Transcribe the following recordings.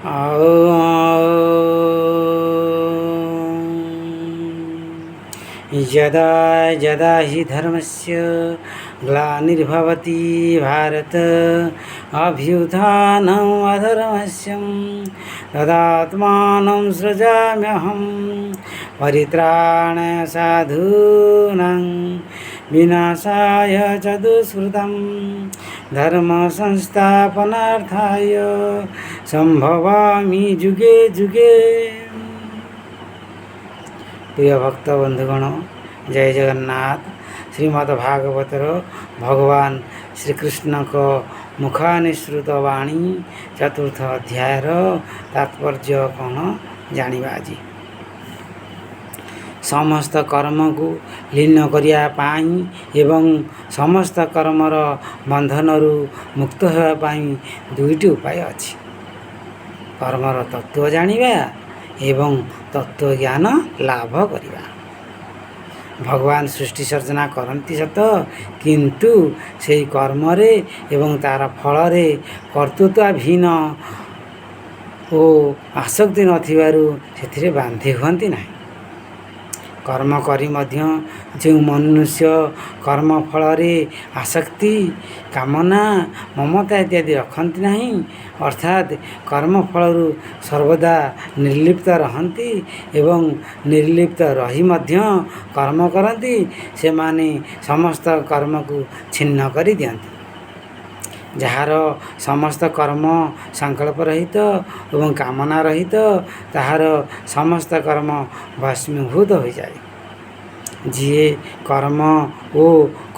ଆଉ यदा यदा हि धर्मस्य ग्लानिर्भवति भारत अभ्युत्थानम् अधर्मस्य तदात्मानं सृजाम्यहं परित्राणाय साधूनां विनाशाय च दुष्कृतं धर्म संस्थापनार्थाय सम्भवामि युगे युगे। ପ୍ରିୟ ଭକ୍ତ ବନ୍ଧୁଗଣ, ଜୟ ଜଗନ୍ନାଥ। ଶ୍ରୀମଦ୍ ଭାଗବତର ଭଗବାନ ଶ୍ରୀକୃଷ୍ଣଙ୍କ ମୁଖନିଃସୃତ ବାଣୀ ଚତୁର୍ଥ ଅଧ୍ୟାୟର ତାତ୍ପର୍ଯ୍ୟ କ'ଣ ଜାଣିବା ଆଜି। ସମସ୍ତ କର୍ମକୁ ଲୀନ କରିବା ପାଇଁ ଏବଂ ସମସ୍ତ କର୍ମର ବନ୍ଧନରୁ ମୁକ୍ତ ହେବା ପାଇଁ ଦୁଇଟି ଉପାୟ ଅଛି: କର୍ମର ତତ୍ତ୍ୱ ଜାଣିବା ଏବଂ ତତ୍ତ୍ୱଜ୍ଞାନ ଲାଭ କରିବା। ଭଗବାନ ସୃଷ୍ଟି ସର୍ଜନା କରନ୍ତି ସତ, କିନ୍ତୁ ସେହି କର୍ମରେ ଏବଂ ତା'ର ଫଳରେ କର୍ତ୍ତୃତ୍ୱାଭିମାନ ଓ ଆସକ୍ତି ନଥିବାରୁ ସେଥିରେ ବାନ୍ଧି ହୁଅନ୍ତି ନାହିଁ। କର୍ମ କରି ମଧ୍ୟ ଯେଉଁ ମନୁଷ୍ୟ କର୍ମଫଳରେ ଆସକ୍ତି, କାମନା, ମମତା ଇତ୍ୟାଦି ରଖନ୍ତି ନାହିଁ, ଅର୍ଥାତ୍ କର୍ମଫଳରୁ ସର୍ବଦା ନିର୍ଲିପ୍ତ ରହନ୍ତି ଏବଂ ନିର୍ଲିପ୍ତ ରହି ମଧ୍ୟ କର୍ମ କରନ୍ତି, ସେମାନେ ସମସ୍ତ କର୍ମକୁ ଛିନ୍ନ କରିଦିଅନ୍ତି। ଯାହାର ସମସ୍ତ କର୍ମ ସଂକଳ୍ପ ରହିତ ଏବଂ କାମନା ରହିତ, ତାହାର ସମସ୍ତ କର୍ମ ଭସ୍ମୀଭୂତ ହୋଇଯାଏ। ଯିଏ କର୍ମ ଓ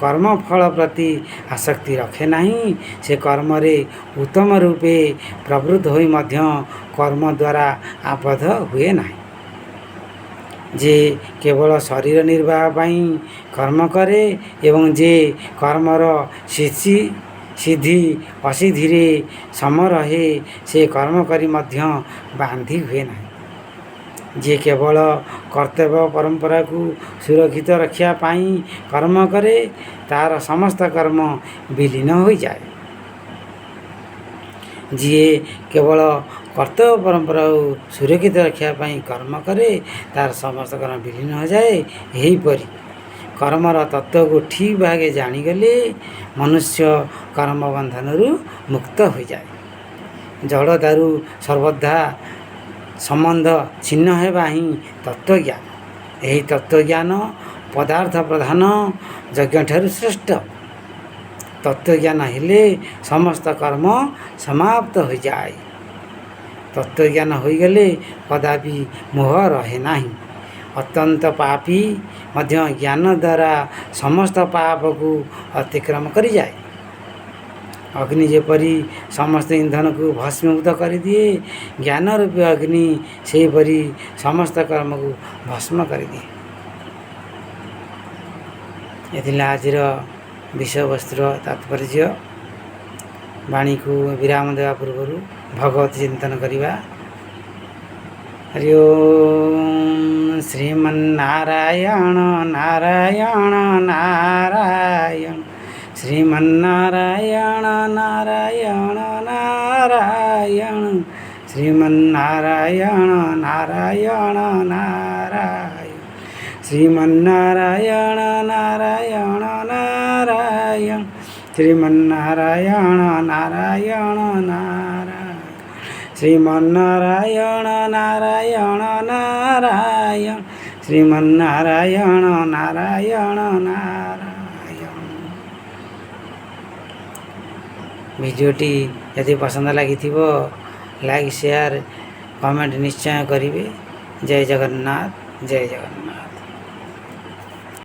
କର୍ମଫଳ ପ୍ରତି ଆସକ୍ତି ରଖେ ନାହିଁ, ସେ କର୍ମରେ ଉତ୍ତମ ରୂପେ ପ୍ରବୃତ୍ତ ହୋଇ ମଧ୍ୟ କର୍ମ ଦ୍ୱାରା ଆବଦ୍ଧ ହୁଏ ନାହିଁ। ଯେ କେବଳ ଶରୀର ନିର୍ବାହ ପାଇଁ କର୍ମ କରେ ଏବଂ ଯେ କର୍ମର ସିଦ୍ଧି ଅସିଦ୍ଧିରେ ସମ ରହେ, ସେ କର୍ମ କରି ମଧ୍ୟ ବାନ୍ଧି ହୁଏ ନାହିଁ। ଯିଏ କେବଳ କର୍ତ୍ତବ୍ୟ ପରମ୍ପରାକୁ ସୁରକ୍ଷିତ ରଖିବା ପାଇଁ କର୍ମ କରେ, ତାର ସମସ୍ତ କର୍ମ ବିଲୀନ ହୋଇଯାଏ। ଯିଏ କେବଳ କର୍ତ୍ତବ୍ୟ ପରମ୍ପରାକୁ ସୁରକ୍ଷିତ ରଖିବା ପାଇଁ କର୍ମ କରେ, ତାର ସମସ୍ତ କର୍ମ ବିଲୀନ ହୋଇଯାଏ। ଏହିପରି କର୍ମର ତତ୍ତ୍ୱକୁ ଠିକ୍ ଭାବେ ଜାଣିଗଲେ ମନୁଷ୍ୟ କର୍ମ ବନ୍ଧନରୁ ମୁକ୍ତ ହୋଇଯାଏ। ଜଡ଼ତାରୁ ସର୍ବଦା ସମ୍ବନ୍ଧ ଛିନ୍ନ ହେବା ହିଁ ତତ୍ତ୍ୱଜ୍ଞାନ। ଏହି ତତ୍ତ୍ୱଜ୍ଞାନ ପଦାର୍ଥ ପ୍ରଧାନ ଯଜ୍ଞଠାରୁ ଶ୍ରେଷ୍ଠ। ତତ୍ତ୍ୱଜ୍ଞାନ ହେଲେ ସମସ୍ତ କର୍ମ ସମାପ୍ତ ହୋଇଯାଏ। ତତ୍ତ୍ୱଜ୍ଞାନ ହୋଇଗଲେ କଦାପି ମୋହ ରହେ ନାହିଁ। ଅତ୍ୟନ୍ତ ପାପୀ ମଧ୍ୟ ଜ୍ଞାନ ଦ୍ୱାରା ସମସ୍ତ ପାପକୁ ଅତିକ୍ରମ କରିଯାଏ। ଅଗ୍ନି ଯେପରି ସମସ୍ତ ଇନ୍ଧନକୁ ଭସ୍ମୀଭୂତ କରିଦିଏ, ଜ୍ଞାନ ରୂପୀ ଅଗ୍ନି ସେହିପରି ସମସ୍ତ କର୍ମକୁ ଭସ୍ମ କରିଦିଏ। ଏ ଥିଲା ଆଜିର ବିଷୟବସ୍ତୁର ତାତ୍ପର୍ଯ୍ୟ। ବାଣୀକୁ ବିରାମ ଦେବା ପୂର୍ବରୁ ଭଗବତ ଚିନ୍ତନ କରିବା। ହରି ଓଁ ଶ୍ରୀମନ୍ନାରାୟଣ ନାରାୟଣ ନାରାୟଣ, ଶ୍ରୀମନ୍ନାରାୟଣ ନାରାୟଣ ନାରାୟଣ, ଶ୍ରୀମନ୍ନାରାୟଣ ନାରାୟଣ ନାରାୟଣ, ଶ୍ରୀମନ୍ନାରାୟଣ ନାରାୟଣ ନାରାୟଣ, ଶ୍ରୀମନ୍ନାରାୟଣ ନାରାୟଣ ନାରାୟଣ, ଶ୍ରୀମନ୍ନାରାୟଣ ନାରାୟଣ ନାରାୟଣ, ଶ୍ରୀମନ୍ନାରାୟଣ ନାରାୟଣ ନାରାୟଣ। ଭିଡ଼ିଓଟି ଯଦି ପସନ୍ଦ ଲାଗିଥିବ, ଲାଇକ୍, ସେୟାର, କମେଣ୍ଟ ନିଶ୍ଚୟ କରିବେ। ଜୟ ଜଗନ୍ନାଥ, ଜୟ ଜଗନ୍ନାଥ।